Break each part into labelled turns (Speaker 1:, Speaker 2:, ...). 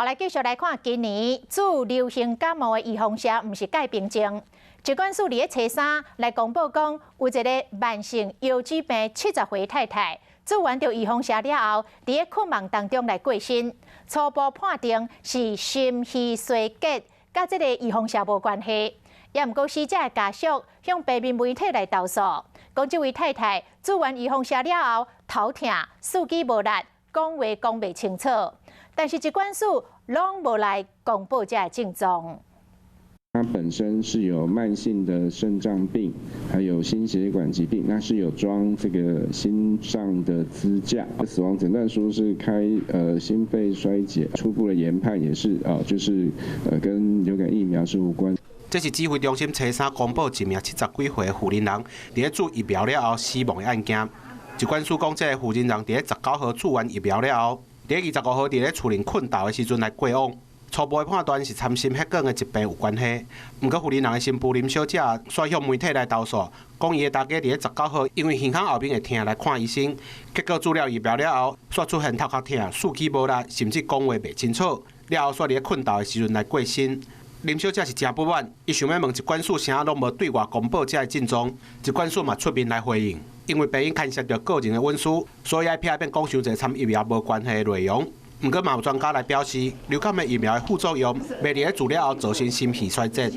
Speaker 1: 好，來繼續來看今年注流行感冒的預防射，毋是蓋平靜。疾管署佇咧初三來公布講，有一个慢性腰椎病70歲太太，注完著預防射了後，佇咧困夢當中來過身，初步判定是心虛衰竭，佮這个預防射無關係。也毋過死者的家屬向平面媒體來投訴，講這位太太注完預防射了後，頭疼、四肢無力，講話講袂清楚。但是疾管署攏無來公布這个症狀。
Speaker 2: 他本身是有慢性的腎臟病，還有心血管疾病，那是有裝這個心臟的支架。死亡診斷書是開心肺衰竭，初步的研判也是啊，就是跟流感疫苗是無關。
Speaker 3: 這是指揮中心初三公布一名70幾歲的婦人佇咧注疫苗了後死亡的案件。疾管署講，這个婦人佇咧19號注完疫苗了後，佇咧25號佇咧厝裡睏沓的時陣來過往。初步的判斷是參心血管的疾病有關係。毋過婦人的新婦林小姐煞向媒體來投訴，講伊的大家佇咧十九號因為耳孔後面會疼來看醫生，結果注了疫苗了後，煞出現頭殼疼、四肢無力，甚至講話袂清楚。了後煞佇咧睏沓的時陣來過身。林小姐是誠不滿，伊想欲問疾管署啥攏無對外公布這个症狀，疾管署嘛出面來回應，因為病因牽涉著個人的隱私，所以愛避免講傷濟參疫苗無關係的內容。毋過嘛有專家來表示，流感的疫苗的副作用，袂佇咧注了後造成心肺衰竭。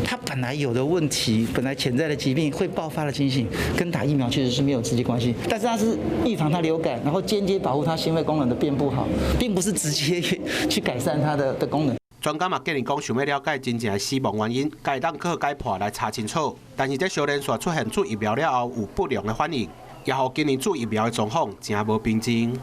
Speaker 4: 他本來有的問題，本來潛在的疾病會爆發的情形，跟打疫苗確實是沒有直接關係。但是它是預防他流感，然後間接保護他心肺功能的變不好，並不是直接去改善它的功能。
Speaker 3: 專家嘛建議講，想欲了解真正的死亡原因，會當靠解剖來查清楚。但是這相連紲出現注疫苗了後有不良的反應，也予今年注疫苗的狀況誠無平靜。